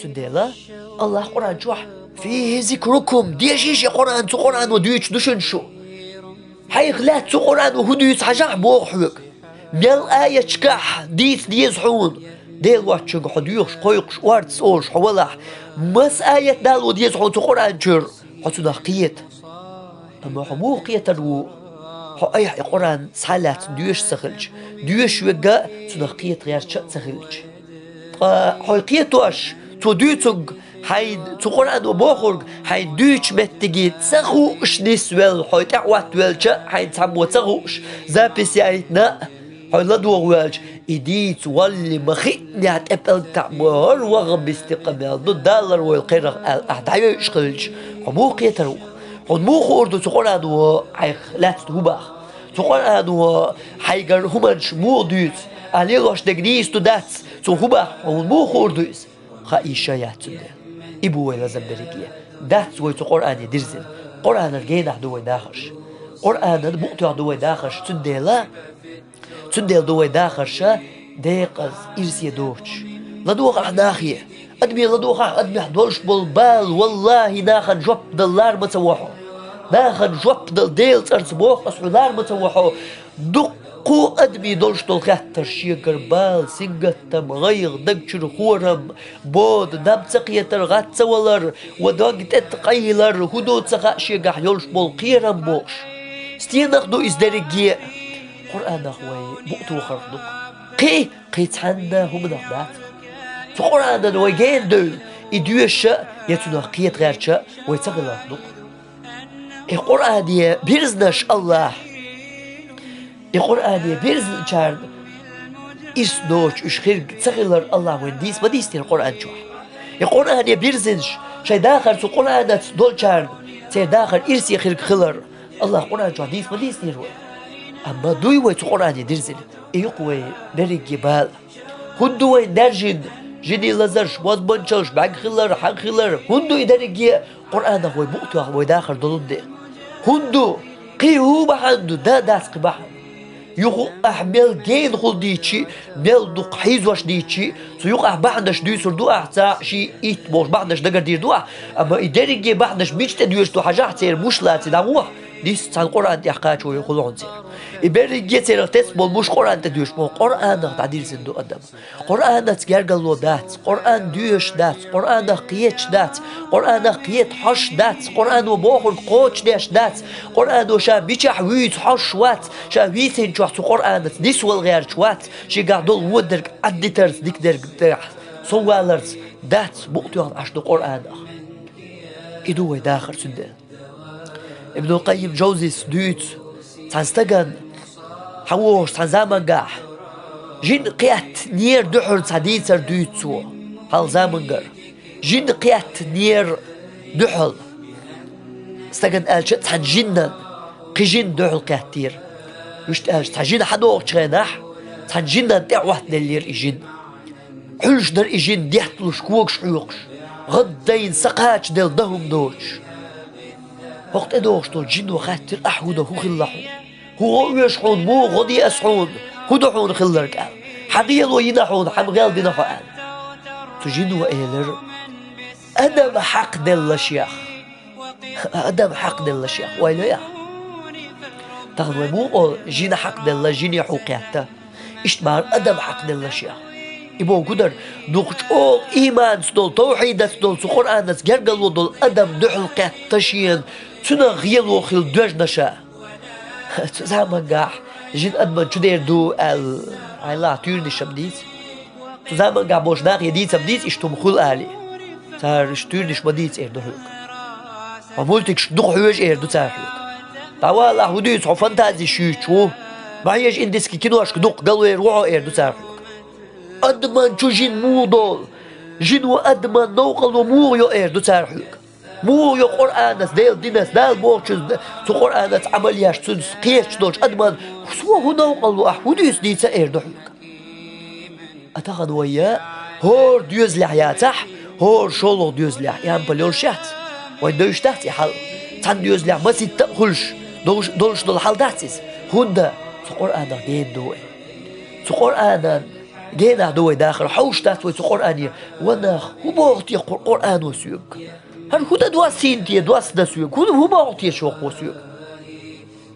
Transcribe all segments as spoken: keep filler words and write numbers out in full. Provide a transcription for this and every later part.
Цундела Аллах Къуръан чохь: «فيه ذكركم», дешийша и Къуръан, цу Къуръано дуьйцуш ду шуна шу. Хьайх лаьцна цу Къуръано хӀун дуьйцу хьажахь, боху хьоьга. Мел аяташкахь дийца деза хьуна, Дела воцчуьнга хьо доьхуш, кхойкхуш, орца олуш хьо валахь, маса аят дало деза хьуна цу Къуръан чуьра, хьо цунах кхета. Амма хьо муха кхетар ву, хьо айхьа и Къуръан схьа а лаьцна доьшуш ца хилча, доьшуш верг а цунах кхета гӀерташ а ца хилча? Ткъа хьо кхетош, цо дуьйцург хьайна, цу Къуръано бохург хьайна дуьйцучу меттиге ца хууш нисвелла, хьо тӀе а оттавелча, хьайна цхьаммо ца хууш, запись яийтина а, хьо ладогӀа воьлча, и дийца валле ма-хиънехь тӀе пӀелг таӀ ма хӀара ваха бистикъа мел ду, далар войла кхерах аьлла, ахь дӀайойуш хилча, хьо муха кхетар ву? Хьуна муха хуур ду цу Къуръано хьайх лаьцна хӀун боху? Цу Къуръано хьайгара хӀуманаш муха дуьйцу? Ахь лелош дерг нийса ду, дац, цо хӀун боху, хьуна муха хуур ду иза? Хаийша яц цундела. И бу вай лазам берриге. Дац вай цу Къуръане дирзина. Къуръанан генахь ду вай дахарш. Къуръанан букъ тоьхна ду вай дахарш, цундела, цундела ду вай дахарш декъаза, ирсе доцуш. ЛадогӀахь нахе. Адаме ладогӀахь, адамехь долуш болу бала, валлахӀи, нахана жоп дала лара ма ца во хьо. Нахана жоп дала, Делан цӀарца боху аса хьуна, лара ма ца во хьо. Дуккха а адамийн долуш долу хаттарш шегара: бала, сингаттам, гӀайгӀа, даг чуьра хӀорам, бода, наб ца кхетар, гӀад ца валар, ва дог тӀе къайлар, хӀун ду ца хаьа шегахь йолуш болу кхерам бохуш. Стенах ду иза дерриге а? Къуръанах вай букъ тохарх ду-кх. Кхин, кхин цхьанна хӀуманах дац. Цу Къуръанан вай гена девлла, и доьшуш а, я цунах кхета гӀерташ а вай ца хиларх ду-кх. И Къуръане бирзинарш Аллахь, и Къуръане бирзинчарна ирс доцуш уьш хирг ца хилар Аллахь вайна дийца ма дийцинера Къуръан чохь. И Къуръане бирзинарш, шайн дахар цу Къуръанаца долчарна, церан дахар ирсе хирг хилар Аллахь Къуръан чохь дийца ма дийцинера вайна. Амма дуй вай цу Къуръане дирзина? И ю-кх вай берриге бала. ХӀунда ду вайна даьржина жинийн лазарш, бозбуанчаллаш, бӀаьрг хилар, хьагӀ хилар? ХӀунда ду и дерриге а? Къуръанах вай букъ тоьхна вай дахар долун де. ХӀунда ду? Кхин хӀун бахьана ду? Да, дац кхин бахьана. Юха ахь мел генахула дийцчи, мел дукха хьийзош дийцчи, цу юкъахь бахьанаш дуьйцур ду ахь, цхьа, ши, итт бохуш бахьанаш дагардийр ду ахь, амма и дерриге бахьанаш мича тӀе доьшуш ду хьажахь, церан муш лаций дӀагӀохь, нийсса цхьана Къуръан тӀехь кхачо вай хуьлу хьуна церан. И берриге а церах тесна болу муш Къуръан тӀе доьшуш бу, Къуръанах дӀадирзина ду адам. Къуръанаца гергарло дац, Къуръан доьшуш дац, Къуръанах кхеташ дац, Къуръанах кхета хьожуш дац, Къуръано бохург кхочушдеш дац, Къуръано ша мичахь вуьйцу хьожуш вац, ша вийцинчохь цу Къуръанаца нисвала гӀерташ вац, шегахь долу вон дерг Ӏаддитарца, дика дерг тӀехь совваларца дац, букъ тоьхна Ӏаш ду Къуръанах. И ду вай дахар цундела. Ибнул Къаййим Джавзис дуьйцу, цхьана стагана хьан вогӀуш цхьана замангахь, жин кхетта нера дуьхьал цхьа дийцар дуьйцу цо, хьалха замангара. Жин кхетта нера дуьхьал. Стагана аьлча, цхьана жиннан кхин жин дуьхьал кхеттера. Вуьшта аьлча, цхьа жин хьан догӀучу хенахь, цхьана жиннан тӀе а хӀоттаделлера и жин. Хьуьлуш дара и жин, детталуш, когаш хьоькхуш, гӀаддайна са кхачаделла дан хӀума доцуш. ХӀокху тӀедогӀуш долчу жино хаьттира: «Ахь хӀун до, хӀун хилла хьуна? ХӀун гӀо оьшу хьуна, муха гӀо де аса хьуна? ХӀун ду хьуна хилларг?» — аьлла. «Хьан гӀело йина хьуна, хьан гӀел дина хьо?» — аьлла. Цу жино элира: «Адам хьакхаделла шех». Адам хьакхаделла шех, ойла йо ахь. Тахана вай муха олу: «Жина хьакхаделла, жине хьу кхетта». Иштта бахьана адам хьакхаделла шех. И бохург хӀун дара? Дукха чӀогӀа ийманца долу, тавхьидаца долу, цу Къуръанаца гергарло долу адам дуьхьал кхетта шена, цунах гӀело хилла доьжна ша. Цу замангахь жин адаман чу дер ду аьлла, хьайла туьйранаш ма дийца. Цу замангахь болчу нахе дийца ма дийца, иштта хӀума хуьлу алий. Цара иштта туьйранаш ма дийца эр ду хьоьга. Хьо мультикаш дукха хьоьжу эр ду цара хьоьга. ДӀавала ахь, хӀун дуьйцу, хьо фантазиш юьйцуш ву. Ма хьежа индийский киношка дукха, галвер ву хьо эр ду цара хьоьга. Адаман чу жин муха долу? Жино адаман новкъарло муха йо эр ду цара хьоьга. Муха йо Къуръанаца, Делан динца, Дала бохучуьнца, цу Къуръанаца Ӏамал еш, цуьнца кхеташ долчу адаман, со хӀун новкъарло, ахь хӀун дуьйцу дийца эр ду хьоьга. А тахана вай я хӀора доьзалехь яцахь, хӀора шолгӀа доьзалехь, и ампал йолуш яц. Вайн девзаш дац и хьал. Цхьана доьзалехь маситта а хуьлуш, долуш, долуш долу хьал дац иза. ХӀунда? Цу Къуръанах гена ду вай. Цу Къуръанан Генахь ду вай дахар, хьовш дац вай цу Къуръане. Ва нах, хӀун боху те Къур-, Къуръано соьга? ХӀара хӀун дан доссийна те, доссадан соьга? ХӀун, хӀун боху те шоьхо соьга?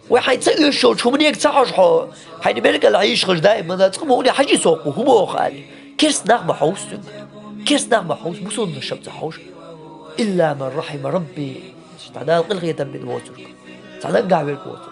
Вай хьайн ца оьшучу хӀуманега ца хьожу хьо, хьайна мергал Ӏийшахаш даимана цкъа ма хӀуне хьажи со кху, хӀун боху аьлла. Керста нах ма хьовса цуьнга. Керста нах ма хьовса, мусулманаш ма ца хьовша. Илла ман рахьима Рабби. Цхьа Дала къинхетам бина воцург. Цхьа наггахь верг воцург.